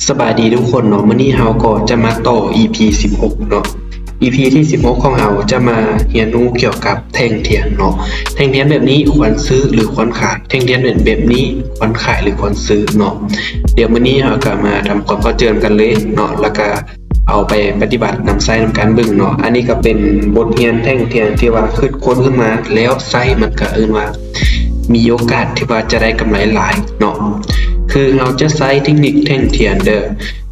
ສະບາຍດີທຸກຄົນເນາະ, ມື້ນີ້ເຮົາກໍຈະມາຕໍ່ ອີພີ ສິບຫົກເນາະ. ອີພີ ທີ ສິບຫົກ ຂອງເຮົາຈະມາຮຽນຮູ້ກ່ຽວກັບແທ່ງທຽນເນາະ. ແທ່ງທຽນແບບນີ້ຄວນຊື້ ຫຼື ຄວນຂາຍ? ແທ່ງທຽນແບບນີ້ຄວນຂາຍ ຫຼື ຄວນຊື້ເນາະ? ດຽວມື້ນີ້ເຮົາກໍມາທຳຄວາມເຂົ້າໃຈນຳກັນເລີຍເນາະ, ແລ້ວກໍ ເອົາໄປປະຕິບັດນຳໃຊ້ນຳກັນເບິ່ງເນາະ. ອັນນີ້ກໍເປັນບົດຮຽນແທ່ງທຽນທີ່ວ່າຄິດຄົ້ນຂຶ້ນມາແລ້ວໃຊ້ ມັນກໍເອີ້ນວ່າມີໂອກາດທີ່ວ່າຈະໄດ້ກຳໄລຫຼາຍເນາະ. ຄືເຮົາຈະໃຊ້ເທັກນິກແທ່ງທຽນເດີ,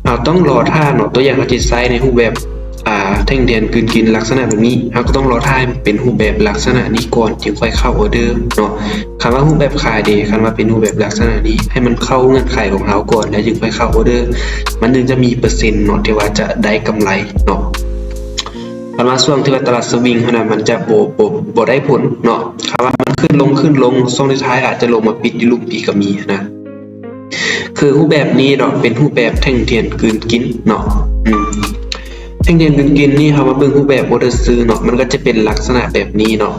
ເຮົາຕ້ອງລໍຖ້າເນາະ. ຕົວຢ່າງເຮົາຈະໃຊ້ໃນຮູບແບບ ອ່າ ແທ່ງທຽນກືນກິນລັກສະນະແບບນີ້, ເຮົາກໍຕ້ອງລໍຖ້າໃຫ້ມັນເປັນຮູບແບບລັກສະນະນີ້ກ່ອນ ຈຶ່ງຄ່ອຍເຂົ້າອໍເດີເນາະ. ຄັນວ່າຮູບແບບຂາຍເດ, ຄັນວ່າເປັນຮູບແບບລັກສະນະນີ້ ໃຫ້ມັນເຂົ້າເງື່ອນໄຂຂອງເຮົາກ່ອນ ແລ້ວຈຶ່ງຄ່ອຍເຂົ້າອໍເດີ, ມັນຈຶ່ງຈະມີເປີເຊັນເນາະ ທີ່ວ່າຈະໄດ້ກຳໄລເນາະ. ຄັນວ່າຊ່ວງທີ່ວ່າຕະຫຼາດສະວິງຫັ້ນນະ ມັນຈະບໍ່ ບໍ່ ບໍ່ໄດ້ຜົນເນາະ. ຄັນວ່າມັນຂຶ້ນລົງ ຂຶ້ນລົງ, ຊ່ວງທ້າຍອາດຈະລົງມາປິດຢູ່ລຸ່ມປີກກໍມີຫັ້ນນະ. ຄືຮູບແບບນີ້ເນາະ ເປັນຮູບແບບແທ່ງທຽນກືນກິນເນາະ. ອືມ ແທ່ງທຽນກືນກິນນີ້ ເຮົາມາເບິ່ງຮູບແບບອໍເດີຊື້ເນາະ, ມັນກໍຈະເປັນລັກສະນະແບບນີ້ເນາະ.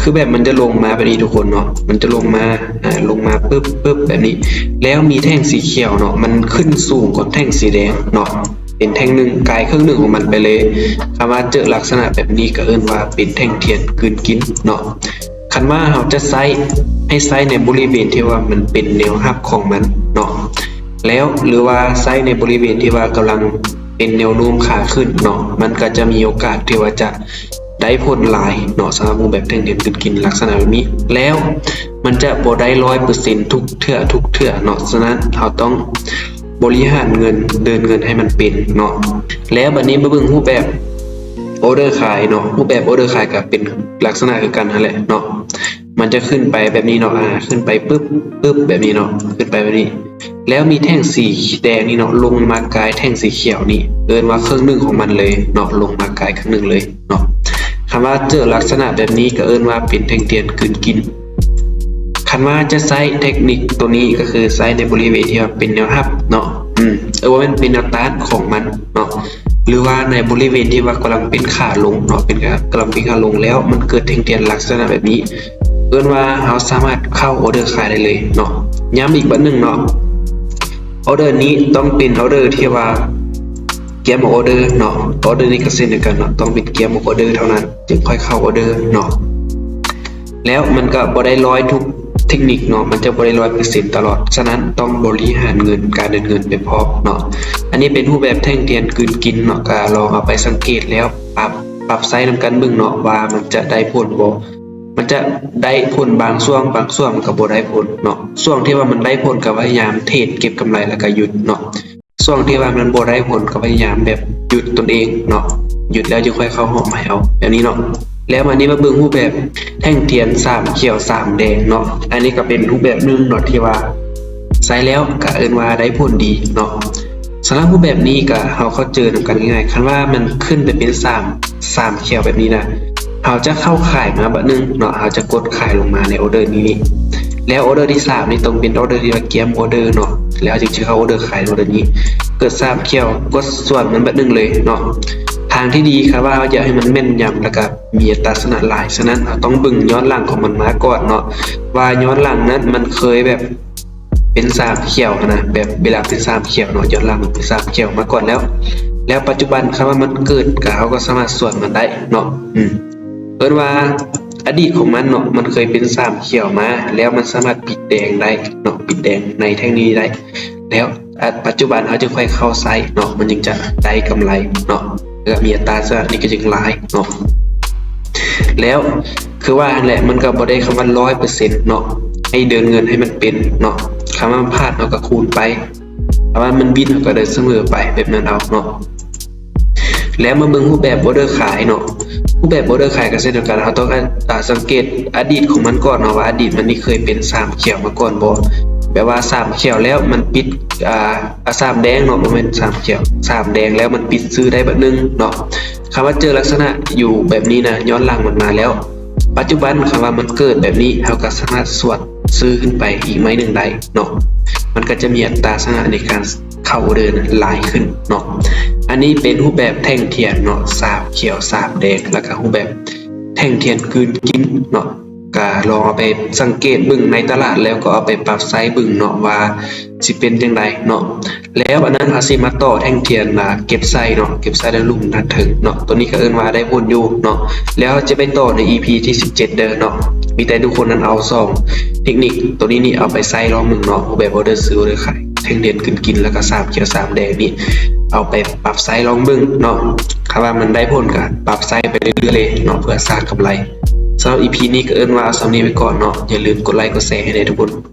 ຄືແບບມັນຈະລົງມາແບບນີ້ທຸກຄົນເນາະ, ມັນຈະລົງມາ ອ່າ ລົງມາປຶບ ປຶບ ແບບນີ້, ແລ້ວມີແທ່ງສີຂຽວເນາະ ມັນຂຶ້ນສູງກວ່າແທ່ງສີແດງເນາະ, ເປັນແທ່ງໜຶ່ງ ກາຍເຄິ່ງໜຶ່ງຂອງມັນໄປເລີຍ. ຄັນວ່າເຈີລັກສະນະແບບນີ້ ກໍເອີ້ນວ່າເປັນແທ່ງທຽນກືນກິນເນາະ. ຄັນວ່າເຮົາຈະໃຊ້ ໃຫ້ໃຊ້ໃນບໍລິເວນທີ່ວ່າມັນເປັນແນວຮັບຂອງມັນເນາະ, ແລ້ວ ຫຼືວ່າໃຊ້ໃນບໍລິເວນທີ່ວ່າກຳລັງເປັນແນວໂນ້ມຂາຂຶ້ນເນາະ, ມັນກໍຈະມີໂອກາດທີ່ວ່າຈະໄດ້ຜົນຫຼາຍເນາະ. ສຳລັບຮູບແບບແທ່ງທຽນກືນກິນລັກສະນະແບບນີ້ ແລ້ວມັນຈະບໍ່ໄດ້ຮ້ອຍເປີເຊັນທຸກເທື່ອ ທຸກເທື່ອເນາະ. ສະນັ້ນເຮົາຕ້ອງ ບໍລິຫານເງິນ ເດີນເງິນໃຫ້ມັນເປັນເນາະ. ແລ້ວບັດນີ້ມາເບິ່ງຮູບແບບອໍເດີຂາຍເນາະ, ຮູບແບບອໍເດີຂາຍກໍເປັນລັກສະນະຄືກັນຫັ້ນແຫຼະເນາະ. ມັນຈະຂຶ້ນໄປແບບນີ້ເນາະ, ອາ ຂຶ້ນໄປປຶບ ປຶບ ແບບນີ້ເນາະ, ຂຶ້ນໄປແບບນີ້ ແລ້ວມີແທ່ງສີແດງນີ້ເນາະ ລົງມາກາຍແທ່ງສີຂຽວນີ້, ເອີ້ນວ່າເຄິ່ງໜຶ່ງຂອງມັນເລີຍເນາະ, ລົງມາກາຍເຄິ່ງໜຶ່ງເລີຍເນາະ. ຄັນວ່າເຈີລັກສະນະແບບນີ້ ກໍເອີ້ນວ່າເປັນແທ່ງທຽນກືນກິນ. ຄັນວ່າຈະໃຊ້ເທັກນິກໂຕນີ້ ກໍຄືໃຊ້ໃນບໍລິເວນທີ່ວ່າເປັນແນວຮັບເນາະ, ອືມ ເອີ ບໍ່ແມ່ນ ເປັນແນວຕ້ານຂອງມັນເນາະ, ຫຼືວ່າໃນບໍລິເວນທີ່ວ່າກຳລັງເປັນຂາລົງເນາະ, ເປັນຂາ ກຳລັງເປັນຂາລົງ ແລ້ວມັນເກີດແທ່ງທຽນລັກສະນະແບບນີ້ ເອີ້ນວ່າເຮົາສາມາດເຂົ້າອໍເດີຂາຍໄດ້ເລີຍເນາະ. ຢ້ຳອີກບາດໜຶ່ງເນາະ, ອໍເດີນີ້ຕ້ອງເປັນອໍເດີທີ່ວ່າ ກຽມອອເດີເນາະ, ອໍເດີນີ້ກໍເຊັ່ນດຽວກັນເນາະ, ຕ້ອງເປັນກຽມອອເດີເທົ່ານັ້ນ ຈຶ່ງຄ່ອຍເຂົ້າອໍເດີເນາະ. ແລ້ວມັນກໍບໍ່ໄດ້ຮ້ອຍທຸກເທັກນິກເນາະ, ມັນຈະບໍ່ໄດ້ຮ້ອຍເປີເຊັນຕະຫຼອດ. ສະນັ້ນຕ້ອງບໍລິຫານເງິນ, ການເດີນເງິນໄປພ້ອມເນາະ. ອັນນີ້ເປັນຮູບແບບແທ່ງທຽນກືນກິນເນາະ, ກໍລອງເອົາໄປສັງເກດແລ້ວປັບ ປັບໃຊ້ນຳກັນເບິ່ງເນາະ ວ່າມັນຈະໄດ້ຜົນບໍ່. ມັນຈະໄດ້ຜົນບາງຊ່ວງ, ບາງຊ່ວງມັນກໍບໍ່ໄດ້ຜົນເນາະ. ຊ່ວງທີ່ວ່າມັນໄດ້ຜົນກໍພະຍາຍາມເທຣດເກັບກຳໄລ ແລ້ວກໍຢຸດເນາະ. ຊ່ວງທີ່ວ່າມັນບໍ່ໄດ້ຜົນກໍພະຍາຍາມແບບຢຸດຕົນເອງເນາະ, ຢຸດແລ້ວຈຶ່ງຄ່ອຍເຂົ້າຮອບໃໝ່ເອົາ ແບບນີ້ເນາະ. ແລ້ວມານີ້ມາເບິ່ງຮູບແບບແທ່ງທຽນສາມຂຽວສາມແດງເນາະ, ອັນນີ້ກໍເປັນຮູບແບບໜຶ່ງເນາະ ທີ່ວ່າໃຊ້ແລ້ວກໍເອີ້ນວ່າໄດ້ຜົນດີເນາະ. ສຳລັບຮູບແບບນີ້ກໍເຮົາເຂົ້າໃຈນຳກັນງ່າຍໆ, ຄັນວ່າມັນຂຶ້ນໄປເປັນສາມ ສາມຂຽວແບບນີ້ນະ, ເຮົາຈະເຂົ້າຂາຍມາບາດໜຶ່ງເນາະ, ເຮົາຈະກົດຂາຍລົງມາໃນອໍເດີນີ້ ແລ້ວອໍເດີທີສາມນີ້ຕ້ອງເປັນອໍເດີທີ່ວ່າກຽມອໍເດີເນາະ, ແລ້ວເຮົາຈຶ່ງຈະເຂົ້າອໍເດີຂາຍໃນອໍເດີນີ້. ເກີດສາມຂຽວ ກົດສວນມັນບາດໜຶ່ງເລີຍເນາະ. ທາງທີ່ດີ ຄັນວ່າເຮົາຢາກໃຫ້ມັນແມ່ນຍຳ ແລ້ວກະມີອັດຕາຊະນະຫຼາຍ, ສະນັ້ນເຮົາຕ້ອງເບິ່ງຍ້ອນຫຼັງຂອງມັນມາກ່ອນເນາະ, ວ່າຍ້ອນຫຼັງນັ້ນມັນເຄີຍແບບ ເປັນສາມຂຽວຫັ້ນນະ, ແບບເວລາເປັນສາມຂຽວເນາະ, ຍ້ອນຫຼັງມັນເປັນສາມຂຽວມາກ່ອນແລ້ວ, ແລ້ວປັດຈຸບັນຄັນວ່າມັນເກີດ ກະເຮົາກໍສາມາດສວນມັນໄດ້ເນາະ. ອືມ ເອີ້ນວ່າອະດີດຂອງມັນເນາະ, ມັນເຄີຍເປັນສາມຂຽວມາ ແລ້ວມັນສາມາດປິດແດງໄດ້ເນາະ, ປິດແດງໃນແທ່ງນີ້ໄດ້ ແລ້ວ ອາ ປັດຈຸບັນເຮົາຈຶ່ງຄ່ອຍເຂົ້າໃຊ້ເນາະ, ມັນຈຶ່ງຈະໄດ້ກຳໄລເນາະ, ແລ້ວມີອັດຕາຊະນະນີ້ກໍຈຶ່ງຫຼາຍເນາະ. ແລ້ວຄືວ່າຫັ້ນແຫຼະ, ມັນກໍບໍ່ໄດ້ຄຳວ່າຮ້ອຍເປີເຊັນເນາະ, ໃຫ້ເດີນເງິນໃຫ້ມັນເປັນເນາະ, ຄຳວ່າມັນພາດເຮົາກໍຄູນໄປ, ຄຳວ່າມັນວິນເຮົາກໍເດີນສະເໝີໄປ ແບບນັ້ນເອົາເນາະ. ແລ້ວມາເບິ່ງຮູບແບບອໍເດີຂາຍເນາະ, ຮູບແບບອໍເດີຂາຍກໍເຊັ່ນດຽວກັນ, ເຮົາຕ້ອງ ອາ ອາ ສັງເກດອະດີດຂອງມັນກ່ອນເນາະ, ວ່າອະດີດມັນນີ້ເຄີຍເປັນສາມຂຽວມາກ່ອນບໍ່, ແບບວ່າສາມຂຽວແລ້ວມັນປິດ ອາ ອາ ສາມແດງເນາະ, ບໍ່ແມ່ນສາມຂຽວ, ສາມແດງແລ້ວມັນປິດຊື້ໄດ້ບາດໜຶ່ງເນາະ. ຄຳວ່າເຈີລັກສະນະຢູ່ແບບນີ້ນະ, ຍ້ອນຫຼັງມັນມາແລ້ວ. ປັດຈຸບັນຄຳວ່າມັນເກີດແບບນີ້, ເຮົາກໍສາມາດສວນຊື້ຂຶ້ນໄປອີກໄມ້ໜຶ່ງໄດ້ເນາະ, ມັນກໍຈະມີອັດຕາຊະນະໃນການເຂົ້າອໍເດີຫຼາຍຂຶ້ນເນາະ. ອັນນີ້ເປັນຮູບແບບແທ່ງທຽນເນາະ, ສາມຂຽວ ສາມແດງ, ແລ້ວກໍຮູບແບບແທ່ງທຽນກືນກິນເນາະ, ກ ອາ ລອງເອົາໄປສັງເກດເບິ່ງໃນຕະຫຼາດ ແລ້ວກໍເອົາໄປປັບໃຊ້ເບິ່ງເນາະ ວ່າຊິເປັນຈັ່ງໃດເນາະ. ແລ້ວອັນນັ້ນເຮົາຊິມາຕໍ່ແທ່ງທຽນ ອາ ເກັບໃສ່ເນາະ ເກັບໃສ່ໃນລຸ່ມດ້ານເທິງເນາະ. ໂຕນີ້ກໍເອີ້ນວ່າໄດ້ຜົນຢູ່ເນາະ. ແລ້ວຈະໄປຕໍ່ໃນອີພີທີສິບເຈັດເດີເນາະ. ມີແຕ່ທຸກຄົນນັ້ນເອົາສອງເຕັກນິກໂຕນີ້ນີ້ເອົາໄປໃຊ້ລອງເບິ່ງເນາະ ຮູບແບບອໍເດີຊື້ ອໍເດີຂາຍ ແທ່ງທຽນຂຶ້ນກິນ ແລ້ວກໍສາມຂຽວສາມແດງນີ້ ເອົາໄປປັບໃຊ້ລອງເບິ່ງເນາະ. ຄັນວ່າມັນໄດ້ຜົນກໍປັບໃຊ້ໄປເລື້ອຍໆເນາະ ເພື່ອສ້າງກຳໄລ. ສຳລັບອີພີນີ້ກໍເອີ້ນວ່າເອົາສ່ຳນີ້ໄວ້ກ່ອນເນາະ. ຢ່າລືມກົດໄລກົດແຊໃຫ້ແດ່ທຸກຄົນ.